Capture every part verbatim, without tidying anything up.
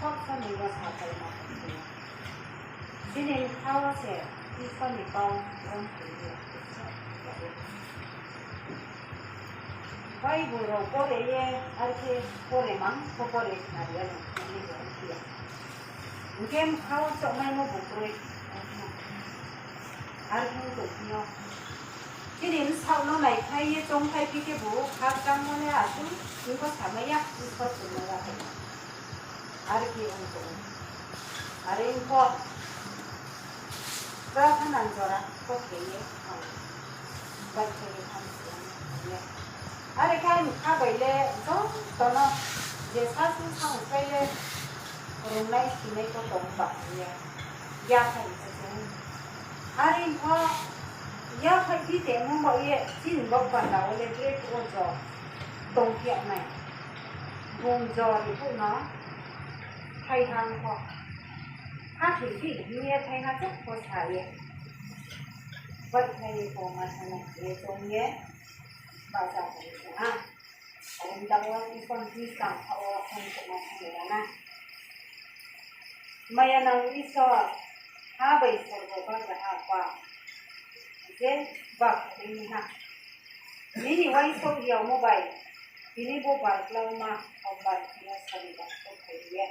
Sob somoi no sapai ma tong ou. Chini bkha wo se Isor ni kau rom khe ye. Bible rao pore ye, ar khe pore mang pho pore khnari ya no, ani bo ya. Hing khe bkha wo chouhmaimo bo kroi. Ar khe tongphi yo. Chini bsaoh no naikhlai ye choungkhlai phi khe bo khakchangmo le asuh, hing pho samai ya, Isor tongmai ya khe. Are khe ong tong ou. Are ong pho, prathana jora pho khe ye ang baihkhlai ye thanng si ya. Are khe aini kha bai le joto no je sasu saohkhlai le rungnai sinai pho tong ba ye. Yaphai se chung. Are ong pho, yaphai phi tongmo ba ye chini bo panda wo le bre phuh wo jo tongphi ya nai. Bung jo ri phuh no thaiha ong pho. Khathoi phi hing ye thaiha chouh pho sa ye. Baihkhlai ye tongma thanai ye tong ye. Bahcha khe se ha. Ang tang wo Isor ni skang kha wo ang tongma thanai ya na. Maya nang Isor, ha bai sorgo bagraha Apa, je ba khe nai ha. Nini uaingsouh yaomo bai, tini bo barklauma, hambar thing yo sari ba khe phai ye.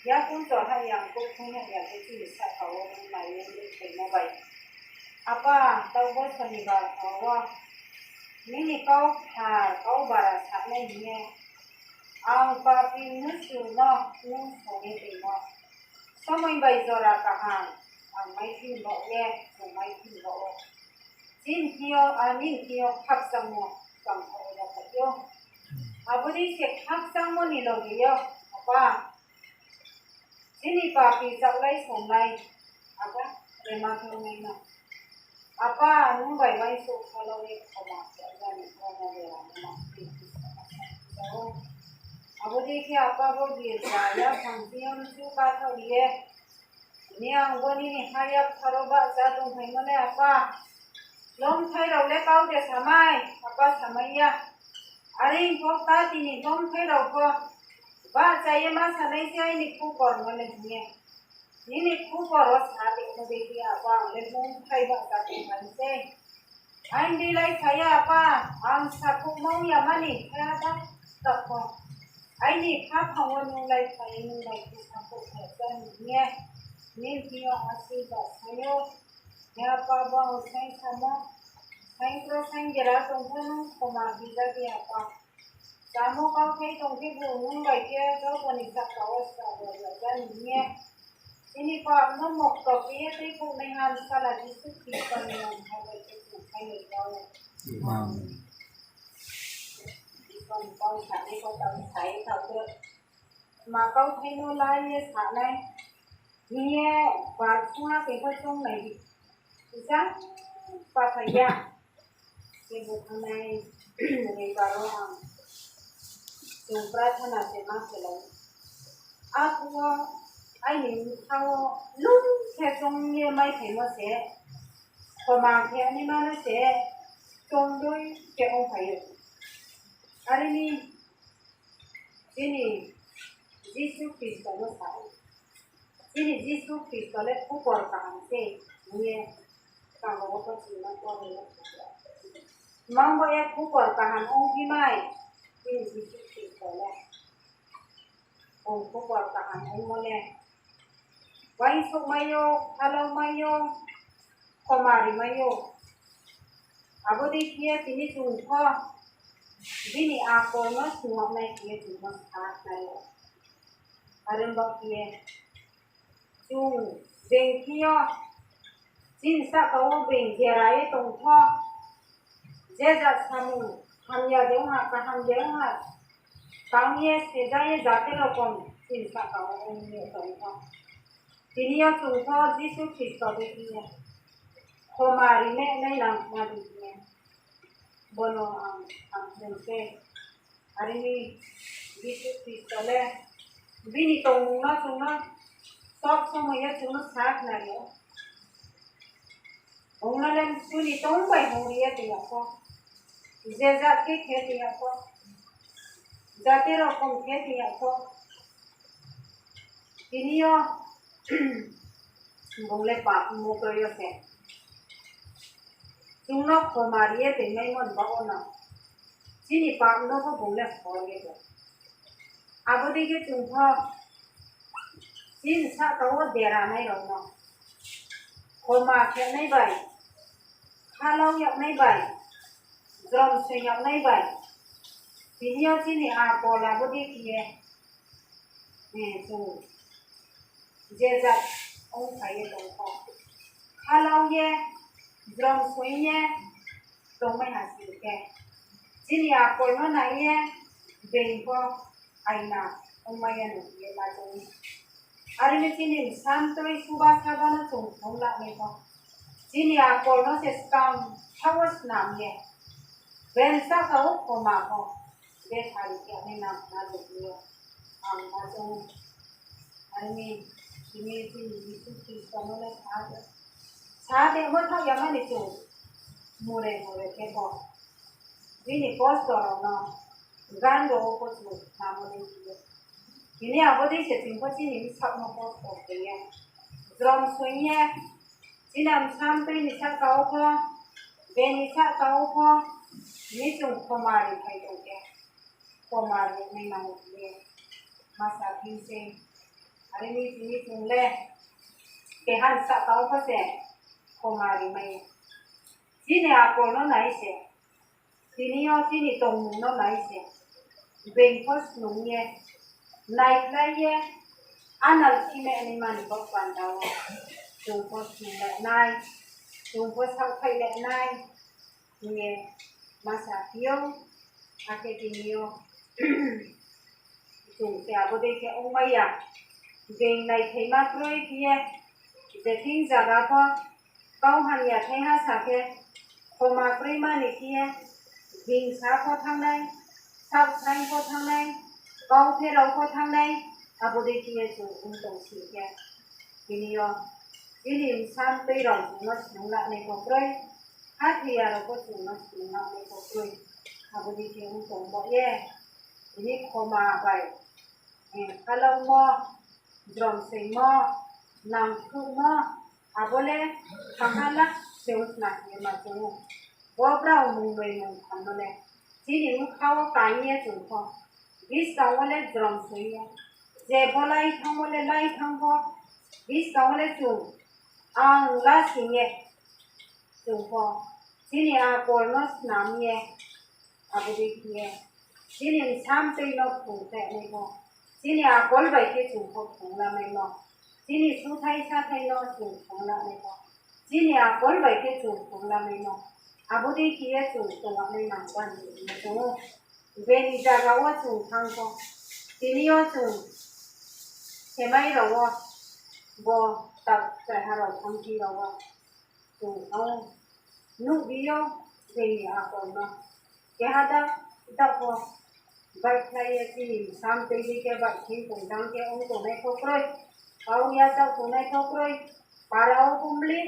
Yakoung chor ha ya, ang kouthung ha ya, khe chini sahka wo nung nai ye le phaimo bai. Apa, tau bo sonibar kha wo, nini kau kthar, kau bara sanai hing ye, ang papi mnusu no nung song ye toimo. Somoi bai jora kaham ang maiphi ni baoh ye, chung maiphi ni baoh wo. Chini thing yo, ani thing yo khakchangmo tang kha wo yaphai ou. Abo dei se khakchangmo ni loge yo, Apa, chini papi chaklai songnai, abo rema khe nai na. Apa, nung bai uaingsouh kha lau ye khoma khe jani khoma le rang ma. Abo dei khe Apa bo girja yaphang thing yo mchu kathaoh ri ye, ni ang bo nini ha yapharo bahcha tongphaimo le Apa, lomthai rao le kau de samai, Apa samai ya. Are ong pho kati ni lomthai rao pho bahcha ye ma sanai se aini khupor no le hing ye. Nini khupor wo sa tongmo dei khe Apa ang le lomthai bahcha tongphai sei. Aini dei lai phai ya Apa, ang sakhouh mang ya mani khe ada tak pho. Aini khaphang wo nung lai phai ye nung bai khe sakhouh khe chá ni hing ye. Nini thing yo asing ba sai ou. He Apa, bo ang saing samo, saing kro saing jera tong pho nung khoma bija di Apa. Samo kauthai tong khebu nung bai khe joto ni sahka wo srabo ya jani hing ye. Chini pap no mokto khe ye tuikhouhnaiha Bsala Jisu Khristo ni mmung bai khe chung khainai kau. Amen. Isor ni kau sanai kau tang sai thaoh khe. Ma kauthai no la ye sanai. Hing ye bar sungha khe pho choung nai di. Jang pathai ya. Khebu thanngnai ni baro ang chung prathana se ma khelai. Arphuh wo aini bkha wo lung khe choung ye maiphaimo se, khoma khe naima no se, choung dei khe ongphai ou. Are ni chini Jisu Khristo no sa ou. Chini Jisu Khristo le khupor kaham se hing ye, tangbo wo pho chini ma pore ou. Mang bo ye khupor kaham ongphi mai, chini Jisu Khristo le. Bung khupor kaham ongmo le. Uaingsouhmai ou, khalomai ou, khoma rimai ou. Abo dei khe ye tini chung pho bini akol no sungyagnai khe ye chung no sa nai ou. Are ong ba khe ye chung being thing yo, chini sahka wo being jera ye tong pho, je jat samung hamya de ong ha, kaham de ong ha, tang ye, seja ye, jate rokom chini sahka wo ong ye tong pho, tini yo chung pho Jisu Khristo dei khe ye khoma rinai nai nang ma di khe ye. Bono ang, ang chung se. Are ni Jisu Khristo le bini tongmung no chung no sob somoi yo chung no sakhnari ou. Bung no le msu ni tong bai hongri ye tong ya pho. Je jat khe khe tong ya pho. Jate rokom khe tong ya pho. Tini yo bung le pap ongmo kroi yo se chung no khoma ri ye tongmaimo ni baoh wo no, chini pap no pho bung le kho ye tong. Abo dei khe chung pho chini sahka wo deranai rao no khoma khenai bai, khalau yagnai bai, jrom soing yagnai bai, tini yo chini akol abo dei khe ye, eh, chung je jat ongphai ye tong pho, khalau ye, jrom soing ye tongmai ha sing khe, chini akol no nai ye being pho aina ongmai ya no ye ma tong. Are mi chini bsam toi suba saba no chung thong lanai pho, chini akol no se skang thaoh wo snam ye, bensaka wo khoma pho, bethari khe nai nang na lung yo ang ma tong. Are mi, tini chini Jisu Khristo no le sa de, sa de mo thaoh ya mani chung mure mure khe pho, bini kosto rao no gan rao wo pho chung namo dei khe ye, tini abo dei se chung pho chini bsaoh no kosto khe ye, jrom soing ye, chini bsam toi ni sahka wo pho, bini sahka wo pho, tini chung khoma ri phai tong khe, khoma ri nai nang ye ma sa phi se. Are mi tini chung le keha ni sahka wo pho se khoma ri mai ye, chini akol no nai se, tini yo chini tongmung no nai se, being pho snung ye, naikhlai ye, anal chime ni mani bo panda wo chung pho snung le nai, chung pho saohthai le nai hing ye ma sa phi ou. Akhe tini yo chung se abo dei khe ongmai ya, being naithaima kroi khe ye, je thing zaga pho kau hamya thaiha sa khe, khoma kroima ni khe ye, hingsa pho thanngnai, saohsraing pho thanngnai, kau pherao pho thanngnai, abo dei khe ye chung ong tong sing khe, tini yo chini bsam toi rao chung no snung lanai pho kroi, hathoiya rao pho chung no snung lanai pho kroi, abo dei khe ong tong bo ye, tini khoma bai, eh, khalaumo, jrom soingmo, nangkhruhmo, abo le thangha la se ong khna hing ye ma chung ou. Bo brao mung noi mung tham no le chini bkha wo tang ye chung pho, buskang wo le jrom soing ye, je pho lai thanngmo le lai thanng pho, buskang wo le chung ang la sing ye, chung pho chini akol no snam ye, abo dei khe ye chini bsam toi no phrung khe nai pho, chini akol bai khe chung pho phrung lamaimo, chini suthai sathai no chung phrung lamaimo, chini akol bai khe chung phrung lamaimo, abo dei khe ye chung tongma nai nang ba ni chung ou. Bini zaga wo chung thanng pho, tini yo chung semai rao wo, bo tak chaiha rao thanngphi rao wo chung thanng ou. Nuhbi yo, bini akol no keha da, da pho baihkhlai ye chini bsam toi dei khe baihkhing tong tang khe ong tongnai pho kroi, kau yachaoh tongnai pho kroi, para wo pho mli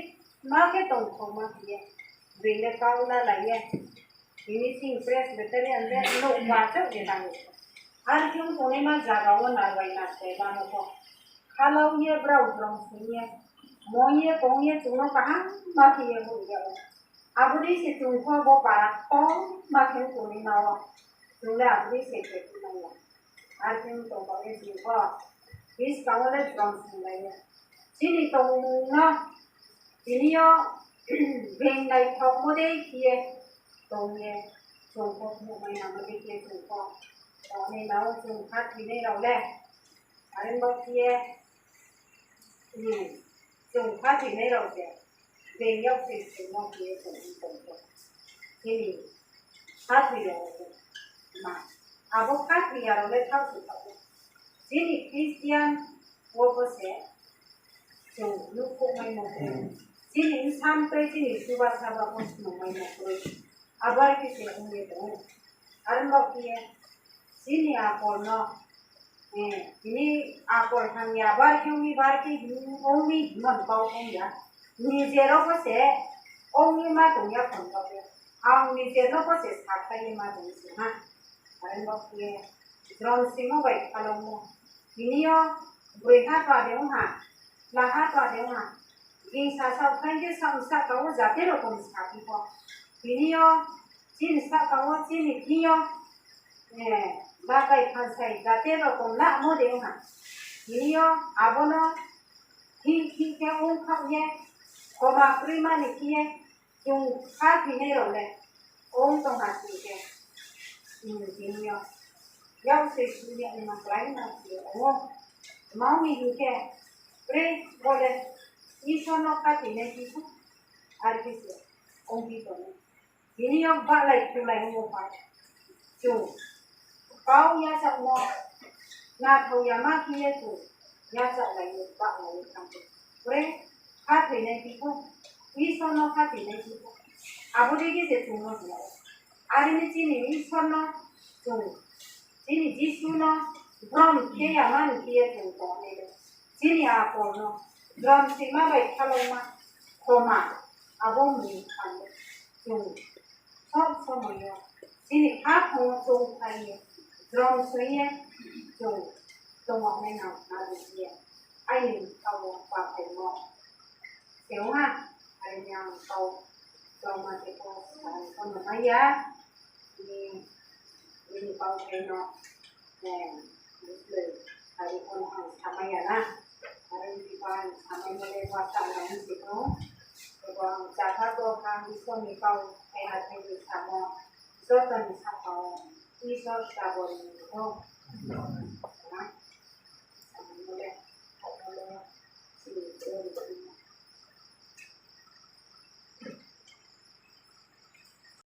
ma khe tongthaoma khe ye, bini kau lalai ye, tini ching Presbyterian le nouhba chouh de nang ou. Are khe ong tongnaima zaga wo nalai nasai lamo pho, khalau ye brao jrom soing ye, moing ye kong ye chung no kaham ma khe ye hoih yag ou. Abo dei se chung pho bo para kong ma khe ong tongnaima wo, chung le abo dei se khe phi nang ya. Are khe ong tong ba ye chung pho buskang wo le jrom soinglai ye, chini tongmung no tini yo being naithaomo dei khe ye tong ye, chung pho phnuhmai nangmo dei khe chung pho tongnaima wo chung khathoinai rao le, are bo khe ye, chung khathoinai rao se being yaksi soingmo khe ye chung tong khe, chini khathoi rao ma, abo khathoi ya rao le thaoh se thaoh ou. Chini Christian wo pho se chung nuhkhouhmaimo kroi, chini bsam toi chini chuba saba pho snungmaimo kroi, abo are khe se ong ye tong ou. Are bo khe ye chini akol no, eh, tini akol hamya bar khe ong mi, bar khe hing ong mi hingmo ni kau ong ya. Nijer wo pho se ong ye ma tong ya khon kau ye. Ang nijer no pho se sakhlai ye ma tong se ha. Are bo khe ye jrom soingmo bai khalaumo, tini yo Broi ha pa de ong ha, la ha pa de ong ha. Gingsa saoh khaing khe saoh ni sahka wo jate rokom sa phi pho. Tini yo, chini sahka wo, chini thing yo, eh, bakai phansai jate rokom lamo de ong ha. Tini yo, abo no, thing thing khe ong khaoh ye, khoma kroima ni khe ye, chung khathoinai rao le, ong tong ha sing khe, hmm, tini yo, yak se sung ya ni ma klái na khe ong ou. Tma ong mi hing khe, pre bo le Isor no khathoinai phi pho, are khe se ong phi tong ou. Tini yo bahlai khulai ong ou pai. Chung kau yachaohmo, nathao yama khe ye chung yachaohlai ye bahlai ye thanng khe, pre khathoinai phi pho, Isor no khathoinai phi pho. Abo dei khe se chung no hing ou. Are ni chini Isor no chung, chini Jisu no brom khe yama ni khe ye chung tongnai le, chini apor no brom soima bai khalauma, khoma, abo mung thanng le chung sob somoi yo chini khaphang wo choungphai ye, brom soi ye, chung tongmo nai nang na ri ye, aini kau wo paphaimo se ong ha. Are ni ang kau tongma khe pho, ang pho no mai ya, ni, ni kau khe no, eh, buslei, are pho no ang samai ya na. Are ni khe ang samai no le wa sa nai se tong. Ebo ang chakha to ha, Isor ni kau, eh, athai ni samo, joto ni sahka wo, Isor sabor ni tong.